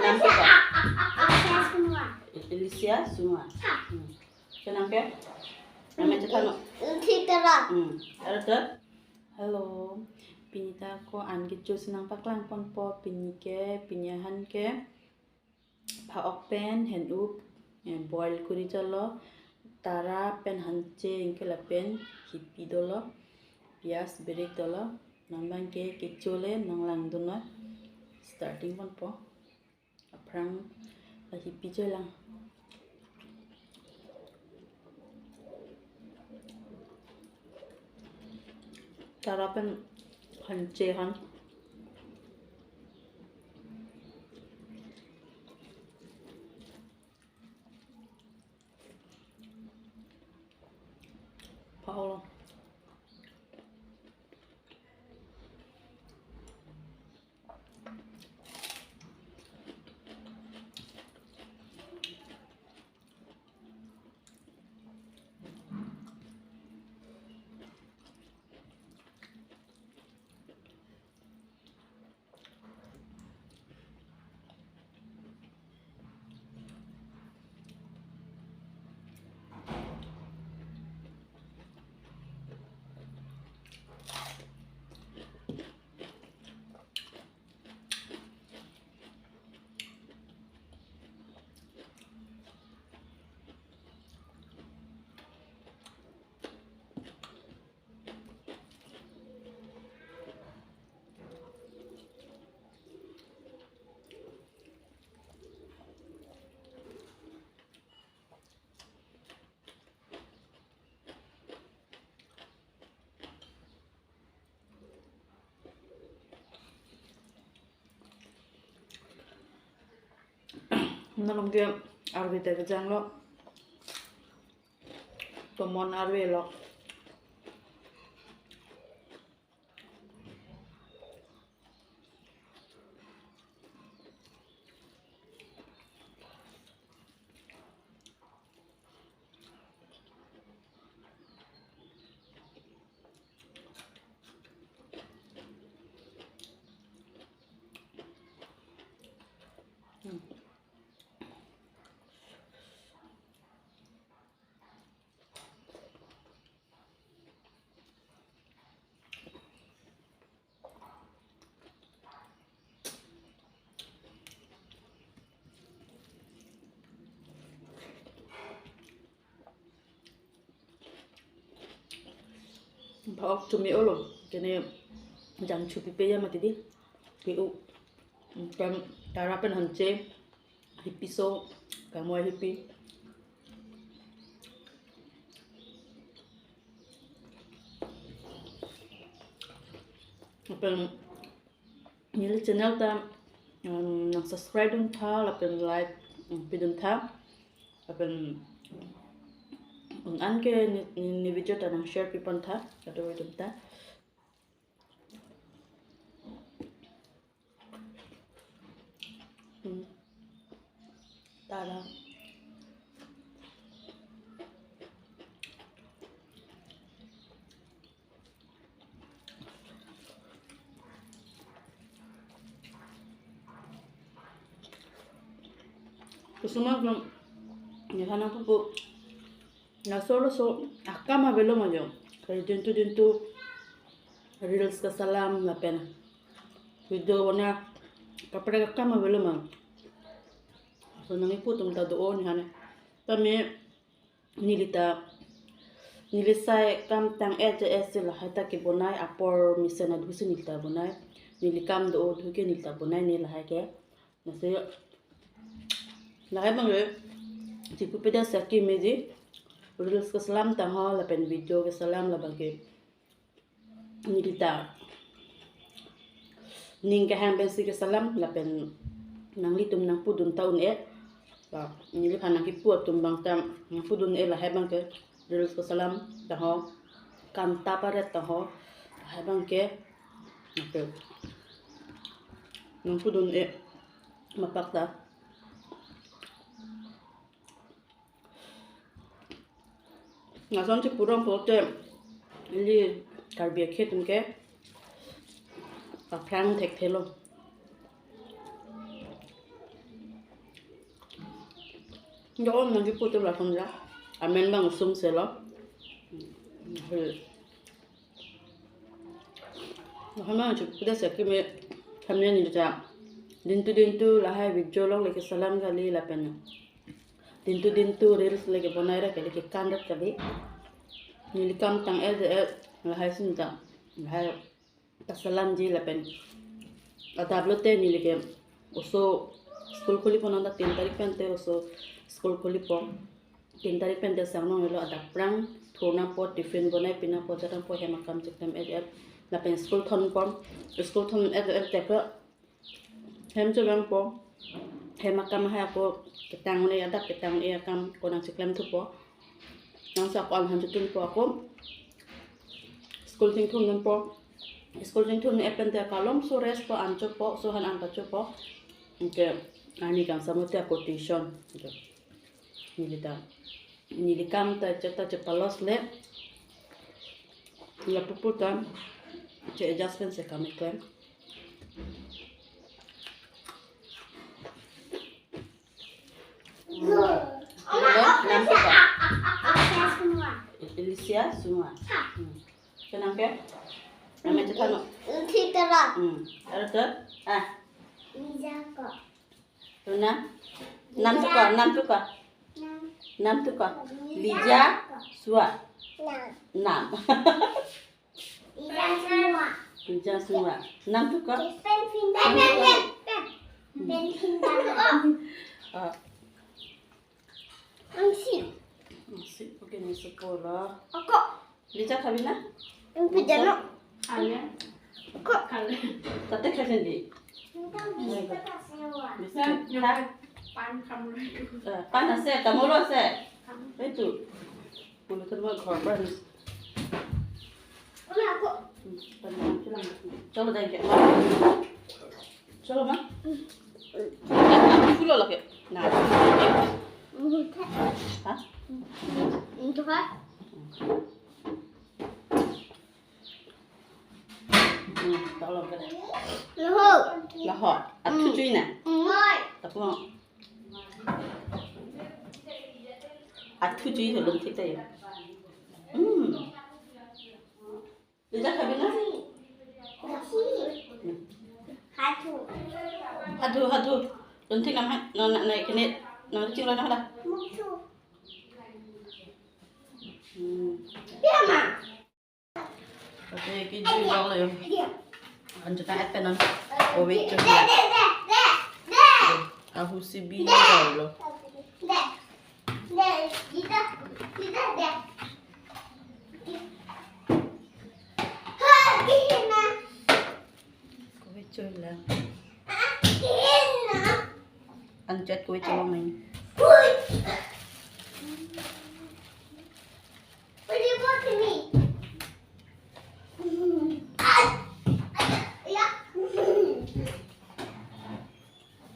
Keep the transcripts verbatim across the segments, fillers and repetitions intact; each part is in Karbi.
Nang ke ko? Alicia Sungwan. Alicia Sungwan. Hmm. Kenang ke? Name chethan non. Sitaram. Hmm. Aro to? Hello. Pini ta ko an kecho si nangpaklang ponpo, pini ke, pini ahan ke pha-ok pen hen-up, eh, boil kori chotlo, tara pen hanche anke lapen hipi dolo, pias birik dolo, nang abang ke kecho le nanglang dun noi, starting ponpo. Aphrang la hipi cholang. Tara pen hanche han. Pha-ok lo. Non along ke arve ta kejang lo. Tomon arve lo. Hmm. Pha-ok chumi olo. Kene jang chupi pe ya mati di. Ke-u. Kan tara pen hanche. Hipi so, kamu hipi. Lapen neli channel ta, um, nang subscribe dun tha, lapen like, um, pi dun tha, lapen un an ke ne, ne, ne video ta nang share pi pon tha, kado dun tha. Hmm. Tara. Kusuma kum, ne hana pupu. Laso laso akam avelo ma jo. Kali jintu jintu reels keselam lapen video bona kaprek akam avelo ma. So nangkipu atum ta do-o ne hane. Tame neli ta neli sai kam tang-et je-et si lahai ta kebonai apor mesen adu si neli ta bonai. Neli kam do-o thu ke neli ta bonai ne lahai ke. Lasi lahai abang le, chipu peda saki meji, reels keselam tangho, lapen video keselam labang ke. Neli ta ning kehang pensi keselam, lapen nanglitum nangpu dun ta un-e. La, neliphan nangkipu atum abang ta nangpu dun-e lahai abang ke, reels keselam tangho, kam ta paret tangho, lahai abang ke. Okay. Nangpu dun-e mapak ta. Lason si purong pote ili Karbi akhei atum ke aphrang thekthelo. Jok nangji putum lason ja. Amen bang sum selo. Lahai ma chupida seki me thamnya ni ja. Dintu dintu lahai video along lake salam kali lapen. Dintu dintu reels lake bonai ra kali ke kandat kali. Neli kam tang el el lahai sin ja. Lahai ta salam ji lapen. Adap lote neli ke oso school khuli pon anta tin tarik pen te oso school khuli pon. Tin tarik pen te sang nong elo adap prang thurna po tiffin bonai pina po jatang po hem akam chiklem et et lapen school thon pon school thon et et tek hem chevang po hem akam hai ako ketang un-e adap ketang un-e akam konang chiklem thu po nang sa ko an han chutun po ako school chingthum non po school chingthum non et pen te akalom so rest po an cho po so han an ta cho po ke ani kam samote ako tuition. Neli ta, neli kam ta cheta chepalos le. Lapupu ta che adjustment se kam eklem. Hello, nam tu ka? Alicia Sungwan. Hmm. Kenang ke? Nama cetano. Thikara. Hmm. Ada tu? Ah. Ijako. Tuna. Nam tu ka, nam tu ka. Nam tu ka. Lija Sua. Nam. Lija Sua. Nam tu ka. Ah. Angsi. Angsi, oke ni sekolah. Ako. Lija khabina? Ang pijano. Ale. Ko. Ale. Tate khasin di. Biscuit. Biscuit. Pan kamu. Eh, pan ase, kamu lo ase. Itu. Mulu kan mau korban. Wala ako. Hmm, pan kamu lang. Chalo dai ke. Chalo ma. Aku pulo lagi. Nah. Ha? Itu kan? Hmm, tolong ke dah. Lahot. Lahot. Athu chui na. Ngoi. Tapi mau. Athu chui tu lun kita ya. Hmm. Lija khabina? Hathu. Hathu, hathu. Lun thik nam hai. Na, na, na, kene. Na, ching lo na hala. Muksu. Hmm. Ya, ma. Ate kejui lo lo yo. Anjata et penon. Ove cho. Ahusi bi lo lo. Ove cho la. Anjat ove cho lo main. What do you want to me?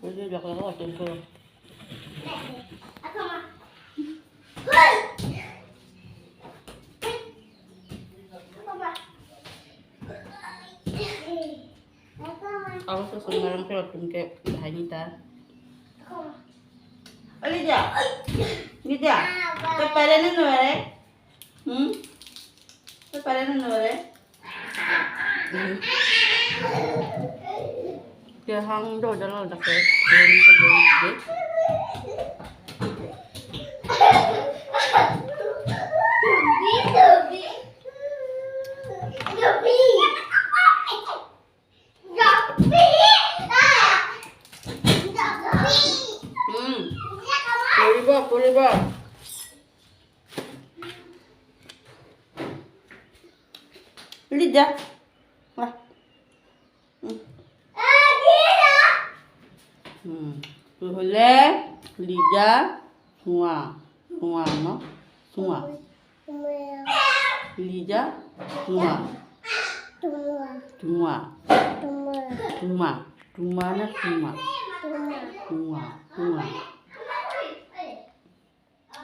Oi, dia belakang aku, atin ko. Ako sa sungaran pero tun ke bahay ni ta. Alija. Nitya. Kepala ni no, eh? Hmm? Kepala ni no, eh? Hmm. Kehang do jalo dak ke. Hmm. Puribo, puribo. Lija. Wah. Hmm. Hmm. Pule, Lija, Sungwa. Sungwa, no? Sungwa. Lija, Sungwa. Sungwa. Sungwa. Sungwa na Sungwa. Sungwa. Sungwa.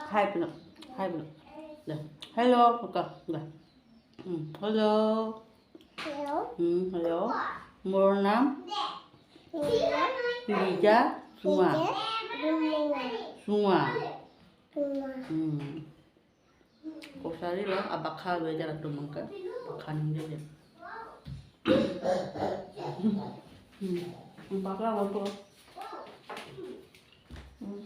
Hi, pula. Hi, pula. Dah. Hello, pula. Dah. Hmm, hello. Hello. Hmm, hello. Mor nam? Hello. Lija Sungwa. Lija Sungwa. Sungwa. Hmm. Kosari lo, abakha ave jara tumang ke. Bakha nang dia. Hmm. Bakha lo tu. Hmm.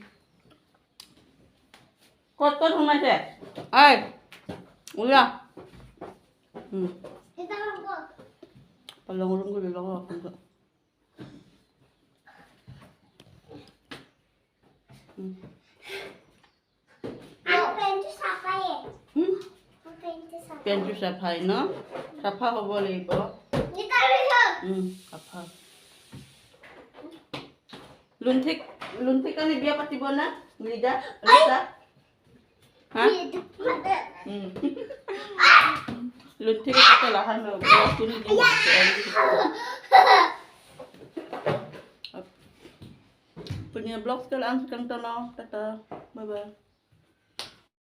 Kot kot humai se. Ai. Uya. Hmm. Palong rung ko long ko. Hmm. Ang pant to sapha ye. Hmm? Ang pant to sapha. Pant to sapha, no? Sapha hobo lagibho. Nita rin ho. Hmm, sapha. Lunthik, Lunthik kali biya patibo na? Lida, Lida? Ha? Ye, duk mata. Hmm. Lunthik kata lahan lo. Biya kuni di. Punya vlog sekali ang sekang tono. Tata. Bye bye.